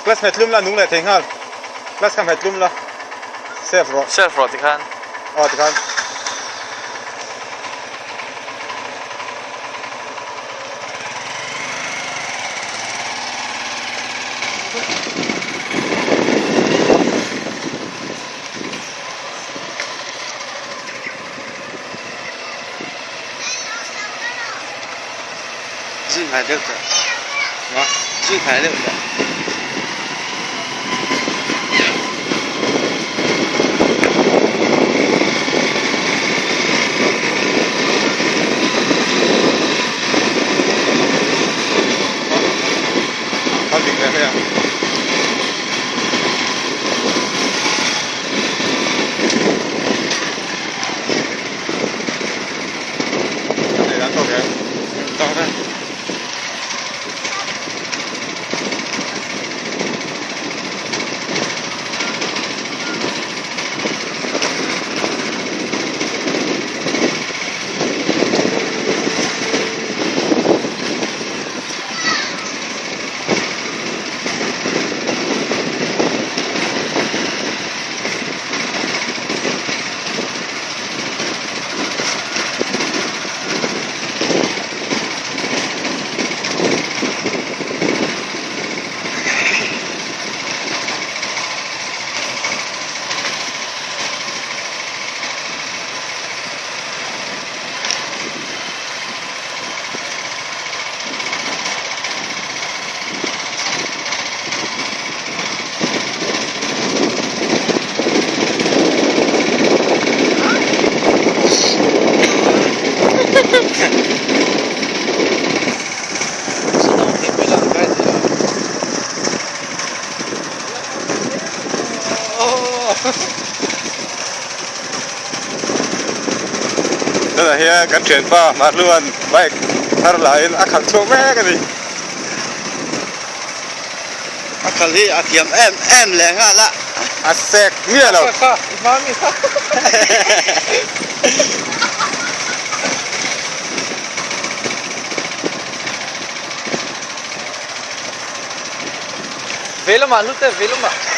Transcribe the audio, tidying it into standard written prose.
Clutch hmet tlum la nung leh thei nghal. Clutch kha hmet tlum la. Self rawh. Self rawh tikhan. Aw tikhan. Zui hnai deuh teh. Ma, zui hnai deuh teh. Kal dik leh mai ang. Hei an tawk em? Tawk e. Tunah hian kan thianpa Mahluan bike thar lahin a khalh chhuak mek a ni. A khalh hi a thiam em em leh nghal a. A sek miah lo. Kha i hma mi kha. Vei lamah lut e, vei lamah.